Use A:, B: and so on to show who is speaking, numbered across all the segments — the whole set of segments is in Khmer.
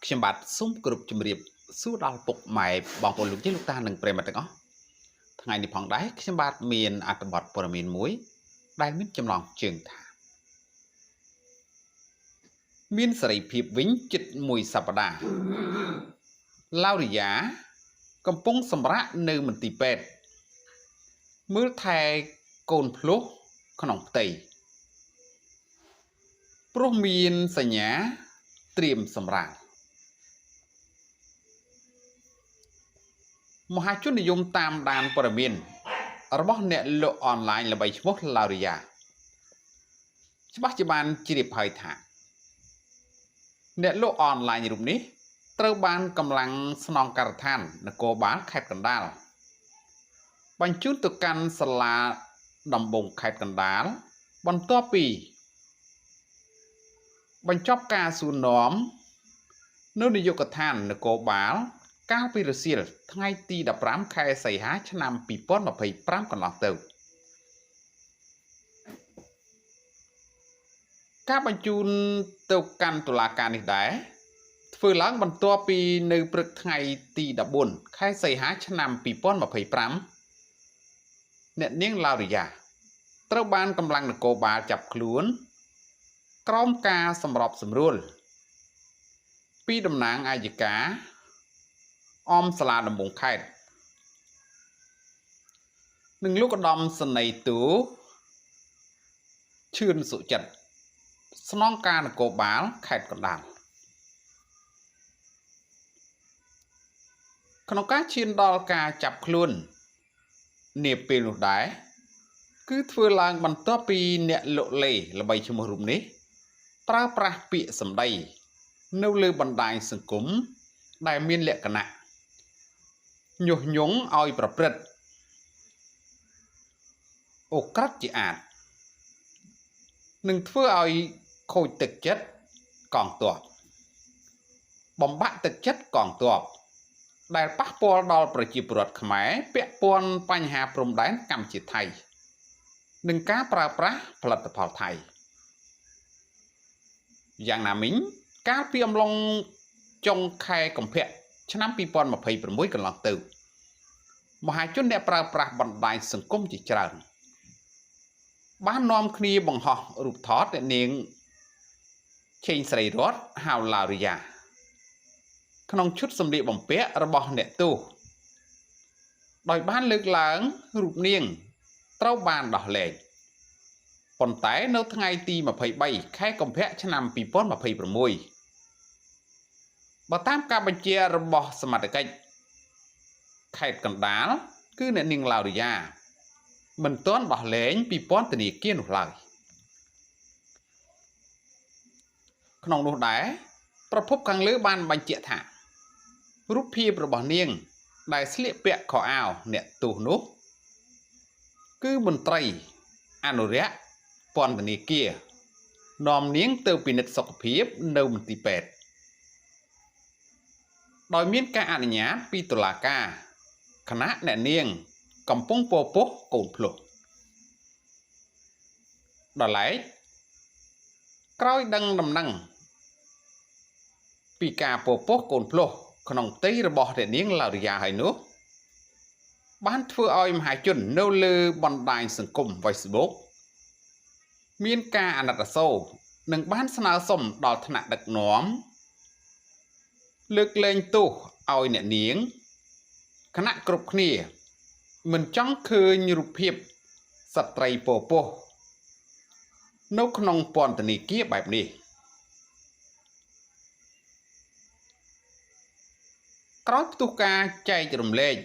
A: ខ្ញុំបាទសូមគោរពជម្រាបសួរដល់ពុកម៉ែបងប្អូនលោកយាយលោកតានិងប្រិយមិត្តទាំងអស់ថ្ងៃនេះផងដែរខ្ញុំបាទមានអត្ថបទព័ត៌មានមួយ ដែលមានចំណងជើងថា មានសេរីភាពវិញជិតមួយសប្តាហ៍ឡៅរីយ៉ាកំពុងសម្រាកនៅមន្ទីរពេទ្យមើលថែកូនភ្លោះក្នុងផ្ទៃព្រោះមានសញ្ញាត្រៀមសម្រាលមហាជននិយមតាមដានព័ត៌មានរបស់អ្នកលក់អនឡាញល្បីឈ្មោះឡៅរីយ៉ាច្បាស់ជាបានជ្រាបហើយថា អ្នកលក់អនឡាញរូបនេះត្រូវបានកម្លាំងស្នងការដ្ឋាននគរបាលខេត្តកណ្ដាលបញ្ជូនទៅកាន់សាលាដំបងខេត្តកណ្ដាលបន្ទាប់ពីបញ្ចប់ការសួរនាំនៅនាយកដ្ឋាននគរបាលកាលពីរសៀលថ្ងៃទី15ខែសីហាឆ្នាំ2025កន្លងទៅការបញ្ជូនទៅកាន់តុលាការនេះដែរធ្វើឡើងបន្ទាប់ពីនៅព្រឹកថ្ងៃទី14ខែសីហាឆ្នាំ2025អ្នកនាងឡៅរីយ៉ាត្រូវបានកម្លាំងនគរបាលចាប់ខ្លួនក្រោមការសម្របសម្រួលពីតំណាងអយ្យការអមសាលាដំបងខេត្តនិងលោកឧត្តមសេនីយ៍ទូឈឿនសុចិត្តស្នងការនគរបាលខេត្តកណ្ដាលក្នុងការឈានដល់ការចាប់ខ្លួននាពេលនោះដែរគឺធ្វើឡើងបន្ទាប់ពីអ្នកលក់លេល្បីឈ្មោះរូបនេះប្រើប្រាស់ពាក្យសម្ដីនៅលើបណ្ដាញសង្គមដែលមានលក្ខណៈញុះញង់ឲ្យប្រព្រឹត្តឧក្រិដ្ឋជាអាទិនឹងធ្វើឲ្យខូចទឹកចិត្តកងទ័ពបំបាក់ទឹកចិត្តកងទ័ពដែលប៉ះពាល់ដល់ប្រជាពលរដ្ឋខ្មែរពាក់ព័ន្ធបញ្ហាព្រំដែនកម្ពុជាថៃនិងការប្រើប្រាស់ផលិតផលថៃយ៉ាងណាមិញកាលពីអំឡុងចុងខែកុម្ភៈឆ្នាំ2026កន្លងទៅមហាជនអ្នកប្រើប្រាស់បណ្ដាញសង្គមជាច្រើនបាននាំគ្នាបង្ហោះរូបថតអ្នកនាងឆេងស្រីរតហៅឡារីយ៉ាក្នុងឈុតសម្លៀកបំពាក់របស់អ្នកទោសដោយបានលើកឡើងរូបនាងត្រូវបានដោះលែងប៉ុន្តែនៅថ្ងៃទី23ខែកុម្ភៈឆ្នាំ2026បើតាមការបញ្ជារបស់សមត្ថកិច្ចខេត្តកណ្ដាលគឺអ្នកនាងឡៅរីយ៉ាមិនទាន់ដោះលែងពីពន្ធនាគារនោះឡើយក្នុងនោះដែរប្រភពខាងលើបានបញ្ជាក់ថារូបភាពរបស់នាងដែលស្លៀកពាក់ខោអាវអ្នកទោសនោះគឺមន្ត្រីអនុរិយពន្ធនាគារនាំនាងទៅពិនិត្យសុខភាពនៅមន្ទីរពេទ្យដោយមានការអនុញ្ញាតពីតុលាការខណៈអ្នកនាងកំពុងពោពោះកូនភ្លោះដល់ឡែកក្រោយដឹងដំណឹងពីការពោពោះកូនភ្លោះក្នុងផ្ទៃរបស់អ្នកនាងឡៅរីយ៉ាហើយនោះបានធ្វើឲ្យមហាជននៅលើបណ្ដាញសង្គម Facebook មានការអាណិតអាសូរនិងបានស្នើសុំដល់ថ្នាក់ដឹកនាំលើកលែងទោសឲ្យអ្នកនាងខណៈគ្រប់គ្នាមិនចង់ឃើញរូបភាពស្ត្រីពោពោះនៅក្នុងពន្ធនាគារបែបនេះក្រោយផ្ទុះការចែករំលែក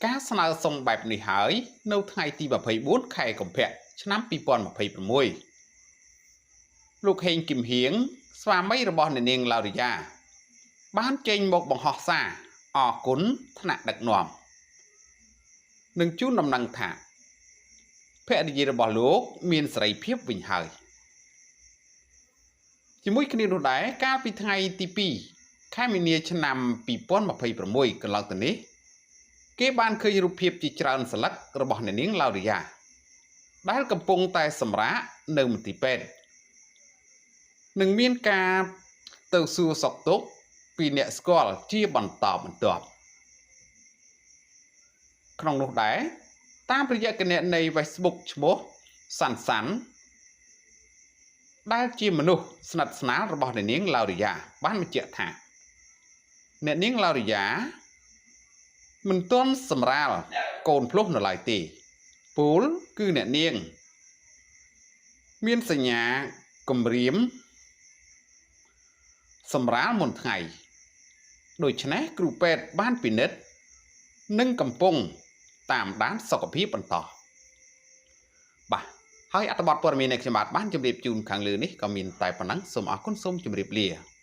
A: ការស្នើសុំបែបនេះហើយនៅថ្ងៃទី24ខែកុម្ភៈឆ្នាំ2026លោកហេងគឹមហៀងស្វាមីរបស់អ្នកនាងឡៅរីយ៉ាបានចេញមកបង្ហោះសារអរគុណថ្នាក់ដឹកនាំនិងជូនដំណឹងថាភរិយារបស់លោកមានសេរីភាពវិញហើយជាមួយគ្នានោះដែរកាលពីថ្ងៃទី2ខែមីនាឆ្នាំ2026កន្លងទៅនេះគេបានឃើញរូបភាពជាច្រើនសន្លឹករបស់អ្នកនាងឡៅរីយ៉ាដែលកំពុងតែសម្រាកនៅមន្ទីរពេទ្យនិងមានការទៅសួរសុខទុក្ខ ពីអ្នកស្គាល់ជាបន្តបន្ទាប់ក្នុងនោះដែរតាមរយៈគណនី Facebook ឈ្មោះសាន់សាន់ដែលជាមនុស្សស្និទ្ធស្នាលរបស់អ្នកនាងឡៅរីយ៉ាបានបញ្ជាក់ថាអ្នកនាងឡៅរីយ៉ាមិនទាន់សម្រាលកូនភ្លោះនៅឡើយទេពូលគឺអ្នកនាងមានសញ្ញាគម្រាមសម្រាលមុនថ្ងៃដូច្នេះគ្រូពេទ្យបានពិនិត្យនិងកំពុងតាមដានសុខភាពបន្តបាទហើយអត្ថបទព័ត៌មាននៃខ្ញុំបាទបានជម្រាបជូនខាងលើនេះក៏មានតែប៉ុណ្ណឹងសូមអរគុណសូមជម្រាបលា។